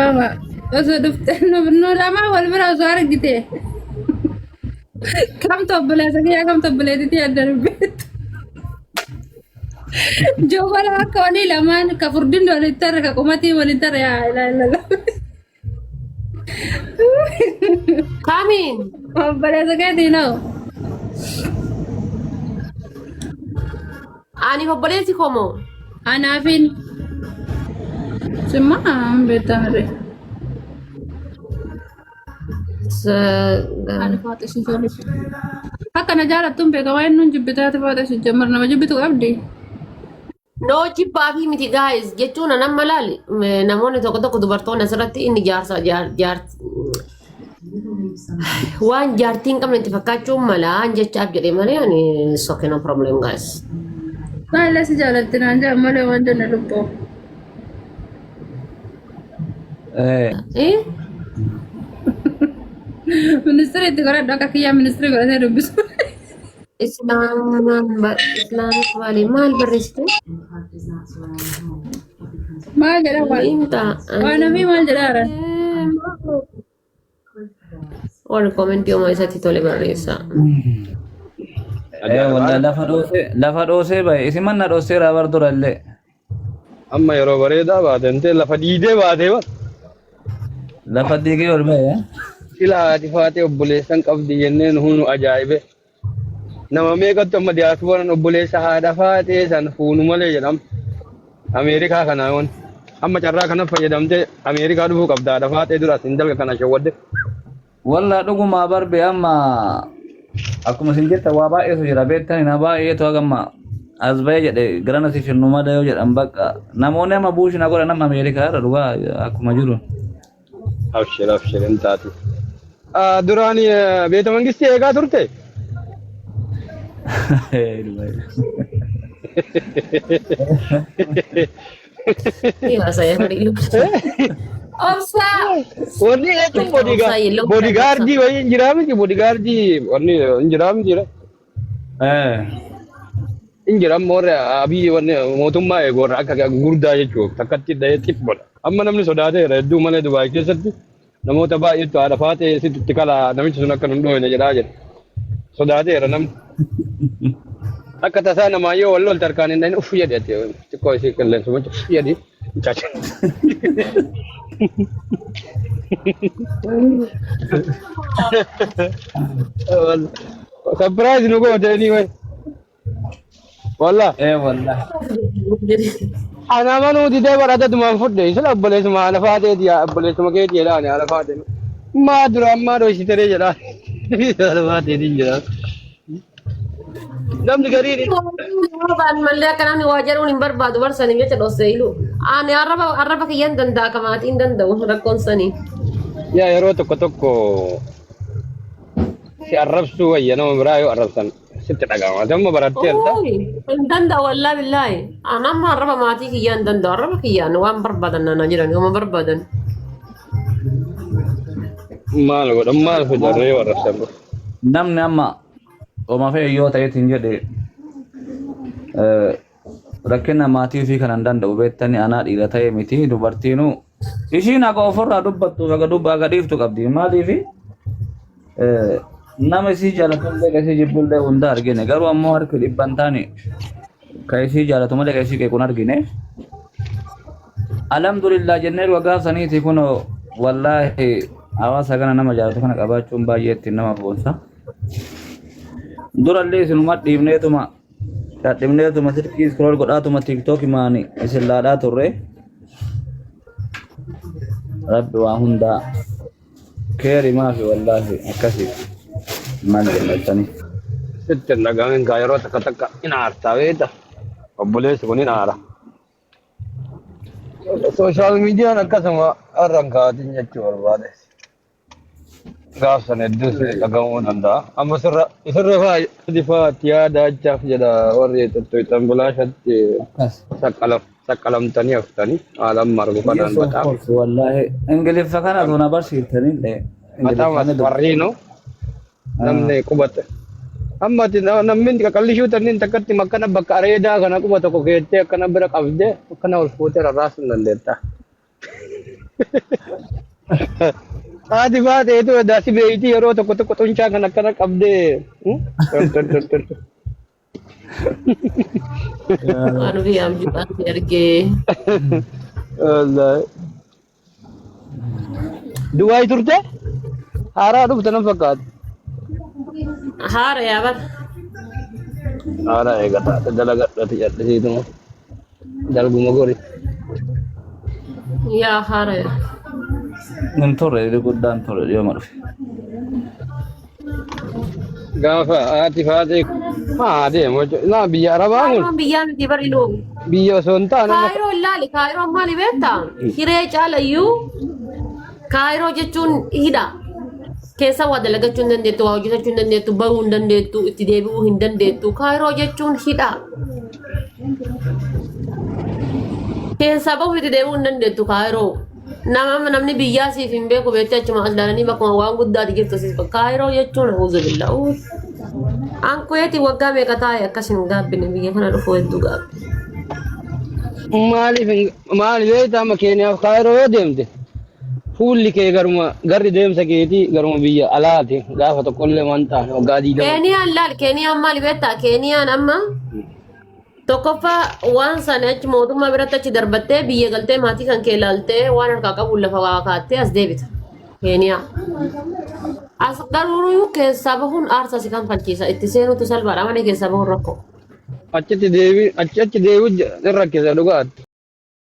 Nama osoo dhufte nu lamaa wal bira osoo argite. Kamtu obboleessa kiyyaa kamtu obboleettiitii adda dubbeettu. Joobala akka walii lamaan ka furdinni waliin tarre ka qumatii waliin tarre yaa ilaa ilaa. Kamiin? Obboleessa keetii noo. Ani obboleessi koo moo? Anaafin. Simmaa beektaa mirre. Ani faaxee si jaalladhu. Akka na jaalattuun beeka waa'ee nuun jibbitaati faaxee si jammar nama jibbitu qabdi. No jibbaa fi miti guys jechuun anan malaali namoonni tokko tokko dubartoonni asirratti inni jaarsa jaar jaar waan jaartii hin qabne itti fakkaachuun malaa jechaaf jedhee malee ani it's okay, no problem guys. Baay'ee si jaalatti naan jedhan malee waan jenne lubbuu. Eh? Ministirii itti godhadhu akka kiyyaa ministirii godhatee dubbisu. Islaamic Valley maal barreessite? Maal jedha waan Himta. waan ofii maal jedha haran? Warri komentii homaa isatti tole barreessa. Ee wallahi lafa dhoosee lafa dhoosee bahe isin manna dhoosee bar dura illee. Amma yeroo bareedaa baatee lafa diidee baatee bar. Lafa diigee ol bahe. Sila haati faatee obboleessan qabdi jenneen hunu ajaa'ibe. Nama meeqattu amma diyaaspooraan obboleessa haadha faatee san fuunu malee jedhama. Ameerikaa kanaa yoon. Amma carraa kana fayyadamtee Ameerikaa dhufuu qabda haadha faatee dura asiin dalga kana shawwadde. Wallah dhugumaa barbe amma akkuma isin jettan waa baay'eetu jira beektan na baay'eetu hagamma as bahee jedhe garana si finnu mada yoo jedhan bakka namoonni amma buushi na godhan amma Ameerikaa irra dhugaa akkuma jiru. Abshir abshir hin taatu. Duraan beeta mangistii eegaa turte? Obsaa. Wanni jechuun Obsaa yelloo boodigaardii wayii hin jiraa miti boodigaardii wanni hin jiraa miti jira. Hin jira amma warri abiyyi wanni mootummaa eegu warra akka gurguddaa jechuun takkatti dhahee xip godha. Amma namni sodaateera hedduu malee Dubaay keessatti namoota baay'eetu haadha faatee sitti itti kalaa namichi sun akka nun dhooyne jedhaa jira. Sodaateera namni. Akka tasaa namaa yoo wal lolta harkaan hin dhahin uff jedhi ati xiqqoo isii qilleensuma uff jedhi. Caca. Surprise nu goote anyway. Wallah. Ee wallah. Ana manuu didee bara adadumaan fudhe isla obboleessuma haala faateeti yaa obboleessuma keeti jedhaan haala faatee. Maa duraan maa dhoysiteree jedhaan haala faateetiin jedhaan. Namni gariin Waan mallee akka namni waa jedhuun hin barbaadu barsaniif jecha dhossee ilu. Ani arraba arraba kiyyan danda'a ka maatiin danda'u rakkoon sanii. Yaa yeroo tokko tokko si arrabsuu wayya nama biraa yoo arrabsan sitti dhaga'ama. Ati amma baratteerta. Ooyi, hin danda'u wallaahi billaahi. Ani amma arraba maatii kiyyaa hin danda'u. Arraba kiyyaan waan barbaadan nana jedhan yooma barbaadan. Maal godhan maal fidarree yoo arrabsan. Namni amma Oma fe'e yoo ta'eetiin jedhe rakkina maatii ofii kan hin danda'u beektani anaa dhiira ta'e miti dubartiinuu ishiin haga ofirraa dubbattuuf haga dubba haga dhiiftu qabdi maaliifi nama isii jaalatullee ka isii jibbullee hunda argine garuu ammoo harki dhibban taane ka isii jaalatu malee ka isii qeequn argine alhamdulillah jennee dhuga saniiti kunoo wallaahi hawaasa kana nama jaalatu kana qabaachuun baay'ee ittiin nama boonsa. Durallee isinuma dhiibneetuma dhadhibneetuma silkii iskrool godhaatuma tiiktookimaan isin laadhaa turre. Rabbi waa hundaa keeri maafi wallaahi akkasi maal jennattani. Sitti hin dhaga'amin kaa yeroo takka takka hin aartaa beekta. Obboleessi kun hin aara. Sooshaal miidiyaan akkasuma har'a hin kaatin jechuu barbaade. Gaaf sana hedduus dhaga'amuu danda'a. Amma sirra sirra faa faatti yaadaachaaf jedha warri tuttuqxan bilaashatti Akkas. saqqalamtanii haftanii haala amma argu kanaan Yes, of bataam course, wallahi. Ingiliffa kana osoo na barsiiftanii bataam Ingiliffa ni dubba. asfarriino namni qubate. Amma ati namni qaqallishuu tanniin takkatti makkana bakka areedaa kana quba tokko keettee akkana bira qabdee akkana ol fuutee rarraasuu hin dandeetta. Haati baateetu daasi beeyti yeroo tokko tokko xuncaa kan akkana qabdee. Tor tor tor tor. Waan ofii abjuudhaan si argee. Wallaahi. Dubaay turte? Haaraa dhufte nan fakkaata. Haara yaa bar. Haaraa eega taate dalagadhati jal'isiituma. Dalguma gori. Yaa haara yaa. Hin turre guddaan turre dhiyooma dhufe. Gaafa haati faatee maa deemu jechuudha. Naa biyya Arabaa kun Kaayiroon biyyaa miti bar iluu. biyya osoo hin taane amma Kaayiroo ilaali kaayiroon maali beektaa? Hiree caalayyuu kaayiroo jechuun hidha. Keessa waa dalagachuu hin dandeettu, waa hojjetachuu hin dandeettu, bahuu hin dandeettu, itti deebi'uu hin dandeettu. Kaayiroo jechuun hidha. Keessaa bahuu itti deebi'uu hin dandeettu kaayiroo. Nama namni biyyaa siif hin beeku beektee achuma as ilaalanii bakkuma waan guddaati jirtu siif. Kaayiroo jechuun auzubillah. An kuweetii waggaa meeqa taa'e akkas hin gaabbine biyya kana dhufuu hedduu gaabbe. Maaliif hin maali beektaa amma Keeniyaaf Kaayiroo yoo deemte fuulli kee garuma garri deemsa keetii garuma biyya alaati gaafa tokkollee waan taane waggaa 20. Keeniyaan laal Keeniyaan maali beektaa Keeniyaan amma tokkoffaa waan sana achi mootummaa biratti achi darbattee biyya galtee maatii kan kee laaltee waan harkaa qabuun lafa waa kaattee as deebita. Keeniyaa. As garuu keessaa bahuun aarsaa si kanfalchiisa. Itti seenutu salphaadha malee keessaa bahuun rakkoo. Achitti deebi achi achi deebi'u hin rakkisa dhugaatti.